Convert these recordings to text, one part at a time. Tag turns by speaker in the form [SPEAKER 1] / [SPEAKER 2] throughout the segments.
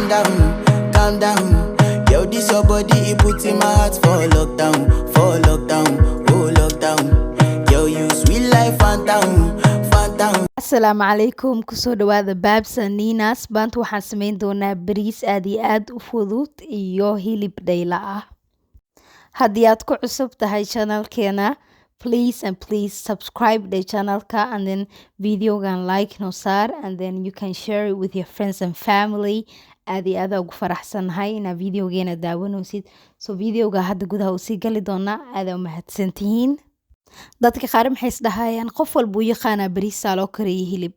[SPEAKER 1] Down, calm down. Yo, this your body, it puts in my heart for lockdown, for lockdown, oh lockdown. Yo, you sweet life, phantom, phantom.
[SPEAKER 2] Asalaamu calaykum, kusoo dhawaada Baabsa Ninas. Maanta waxaan sameyn doonaa bariis aad iyo aad u fudud iyo hilib dhayla ah. Haddii aad ku cusub tahay channelkeena, please and please subscribe the channelka and then videogan like no saar and then you can share it with your friends and family. Aad iyo aad ugu faraxsanahay inaad videogeena daawanaysid. So videoga hadda gudaha usii gali doonaa. Aad u mahadsantihiin. Dadka qaar maxay isdhahayaan, qof walba uu yaqaanaa bariisaa loo kariyo hilib,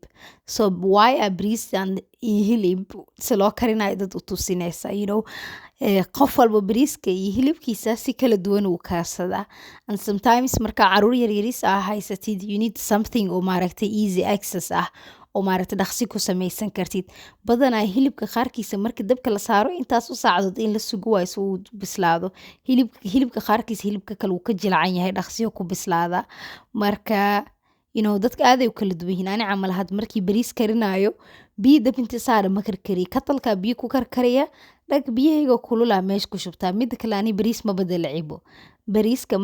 [SPEAKER 2] so why a bariis iyo hilib si loo karinayo dad u tusinaysa? Qof walba bariiska iyo hilibkiisa si kala duwan uu karsadaa, and sometimes markaa caruur yaryaris ah haysatid, you need something oo maaragtay easy access ah oo maaragtay dhaqsi ku samaysan kartid. Badanaa hilibka qaarkiisa marka dabka la saaro, intaas u saacadood in la sugo waayo si uu bislaado. Hilibka qaarkiisa hilibka kale uu ka jilcan yahay, dhaqsiyo ku bislaada. Marka dadka aaday u kala duwan yihiin. Ani camal had markii bariis karinayo, biyo dab inta saara ma karkariyo, katalka biyo ku karkariya, dhag biyahayga kululaa meesha ku shubtaa. Mida kale, ani bariis ma badala cibo. Bariiska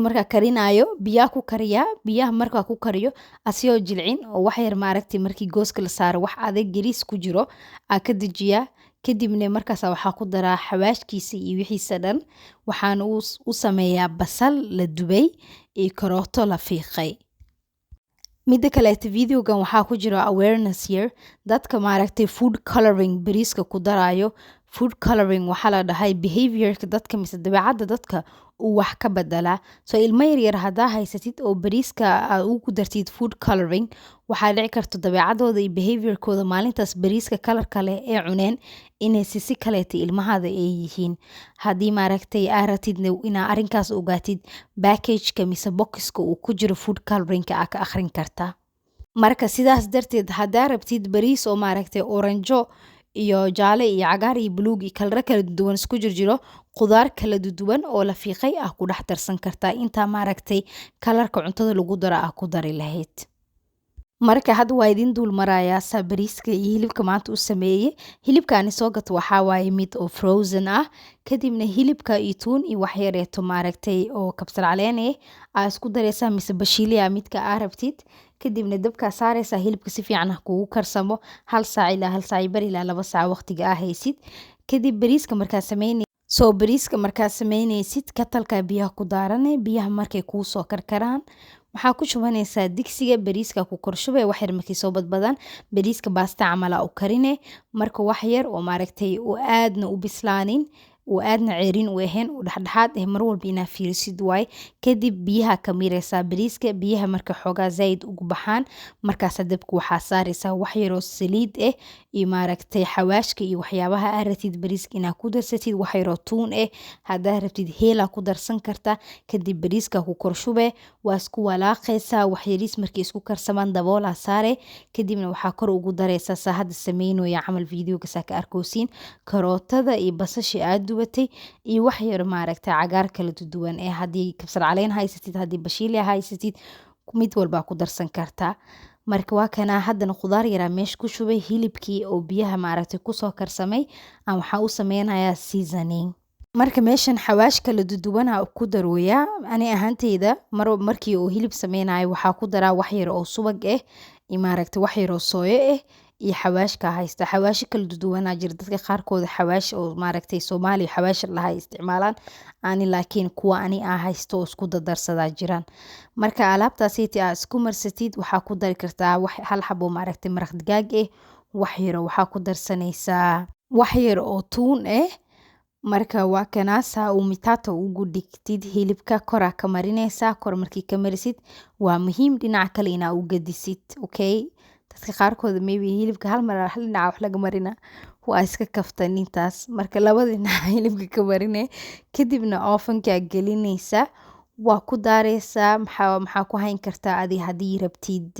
[SPEAKER 2] markaa karinayo, biyaa ku kariyaa. Biyaha markaa ku kariyo, asigoo jilcin oo wax yar maaragtay markii gooska la saaro wax adag gariis ku jiro aa ka dejiyaa. Kadibna markaas waxaa ku daraa xawaashkiisa iyo wixiisa dhan. Waxaan u sameeyaa basal la dubay iyo karooto la fiiqay. Mida kaleeto, videogan waxaa ku jira awareness yar dadka maaragtay food coloring bariiska ku darayo. Food coloring waxaa la dhahay behaviorka dadka mise dabeecadda dadka uu wax ka bedelaa. So ilmo yaryar haddaa haysatid oo bariiska aad ugu dartid food coloring, waxaa dhici karto dabeecadooda iyo behaviorkooda maalintaas bariiska colorka leh ee cuneen inay si kaleeta ilmahaada ay yihiin. Haddii maaragtay aa ratid inaa arrinkaas ogaatid, packageka mise boxiska uu ku jiro food coloringka aa ka akhrin kartaa. Marka sidaas darteed, haddaa rabtid bariis oo maaragtay oranjo iyo jaale iyo cagaar iyo buluug iyo kalaro kala duwan isku jirjiro, qudaar kala duwan oo la fiiqay ah ku dhex darsan kartaa intaa maaragtay colorka cuntada lagu daro ah ku dari lahayd. Marka hadda waa idin duul marayaa saa bariiska iyo hilibka maanta u sameeyey. Hilibkaani soo gato waxaa waaye mid oo frozen ah. Kadibna hilibka iyo tuun iyo wax yareeto maaragtay oo kabsar caleen eh aa isku dareysaa, mise bashiiliya, midka aa rabtid. Kadibna dabkaa saareysaa, hilibka si fiican ah kugu karsamo hal saac ilaa hal saac bar ilaa 2 saac waqtiga aa haysid. Kadib bariiska markaa sameynay, soo bariiska markaa sameynaysid, katalka biyaha ku daarane. Biyaha markay kuu soo karkaraan, waxaa ku shubanaysaa digsiga bariiska, ku korshubay. Wax yar markay soo badbadaan, bariiska baasta camala u karine. Marka wax yar oo maaragtay oo aadna u bislaanin oo aadna ceerin u ahayn oo dhexdhexaad ah, mar walba inaa fiirisid waay. Kadib biyaha ka miraysaa bariiska. Biyaha marka xoogaa zaid ugu baxaan, markaasa dabka waxaa saaraysaa wax yaroo saliid ah iyo maaragtay xawaashka iyo waxyaabaha aa rabtid bariiska inaa ku darsatid. Wax yaroo tuun ah haddaa rabtid, heelaa ku darsan kartaa. Kadib bariiska ku korshube, waa isku walaaqaysaa. Wax yariis markay isku karsamaan, daboolaa saare. Kadibna waxaa kor ugu daraysaa, saa hadda sameynooya camal videoga saa ka arkoosiin, karootada iyo basasha aad dubatay iyo wax yar maaragtay cagaar kala duwan ee haddii kabsar caleen haysatid, haddii bashiili haysatid, mid walbaa ku darsan kartaa. Marka waa kanaa, haddana khudaar yaraa meesha ku shubay. Hilibkii oo biyaha maaragtay kusoo karsamay aan waxaa u sameynayaa seasoning. Marka meeshan xawaash kala duduwana ku darooyaa. Ani ahaanteyda mar markii uu hilib sameynayo, waxaa ku daraa wax yar oo subag ah iyo maaragtay wax yar oo sooyo ah iyo xawaashka haysta. Xawaasho kala duduwanaa jira. Dadka qaarkooda xawaash oo maaragtay Soomaaliya xawaash lahaa isticmaalaan, ani laakiin kuwa ani aa haysto oo isku dardarsadaa jiraan. Marka alaabtaasiti aa isku marsatid, waxaa ku dari kartaa wax hal xabo maaragtay maraq digaag ah, wax yar waxaa ku darsanaysaa wax yar oo tuun ah. Marka waa kanaasaa uu mitato ugu dhigtid hilibka, koraa ka marinaysaa. Kor markii ka marisid, waa muhiim dhinaca kale inaa u gedisid. Okay, dadka qaarkooda maybe hilibka hal mar hal dhinaca wax laga marina, waa iska kaftan intaas. Marka labada dhinac hilibka ka marine, kadibna ovenka gelinaysaa, waa ku daaraysaa. Maxaa ku hayn kartaa adi haddii rabtid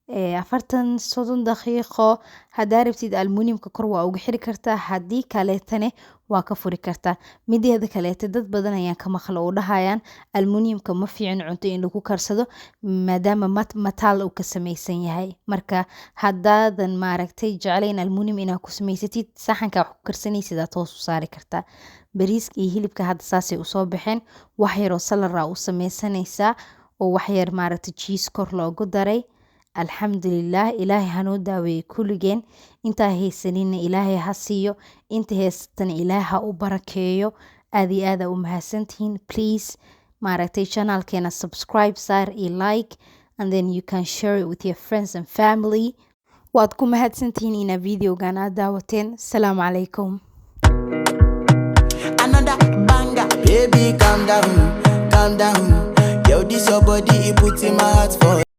[SPEAKER 2] 40, 30 daqiiqo. Haddaa rabtid aluminiumka kor waa uga xiri kartaa, haddii kaleetane waa Waa ka furi kartaa. Mideeda kaleete, dad badan ayaan ka maqla oo dhahayaan aluminiumka ma fiicin cunto in lagu karsado, maadaama mataal uu ka samaysan yahay. Marka haddaadan maaragtay jeclayn aluminium inaad ku samaysatid, saxanka wax ku karsanaysid aad hoos u saari kartaa. Bariiska iyo hilibka hadda saasay usoo baxeen. Wax yaroo salad aa u sameysanaysaa oo wax yar maaragtay cheese kor loogu daray. Alxamdulilah, Ilaahay hanoo daaweeye kulligeen. Intaa haysanina Ilaahay ha siiyo, inta haysatana Ilaahay ha u barakeeyo. Aad iyo aad aa u mahadsantihiin. Please maaragtay channelkeena subscribe saar iyo like, and then you can share it with your friends and family. Waad ku mahadsantihiin inaa videogan aad daawateen. Salaamu calaykum.
[SPEAKER 1] Another banger. Baby, calm down, calm down. Yo, this your body, it put in my heart for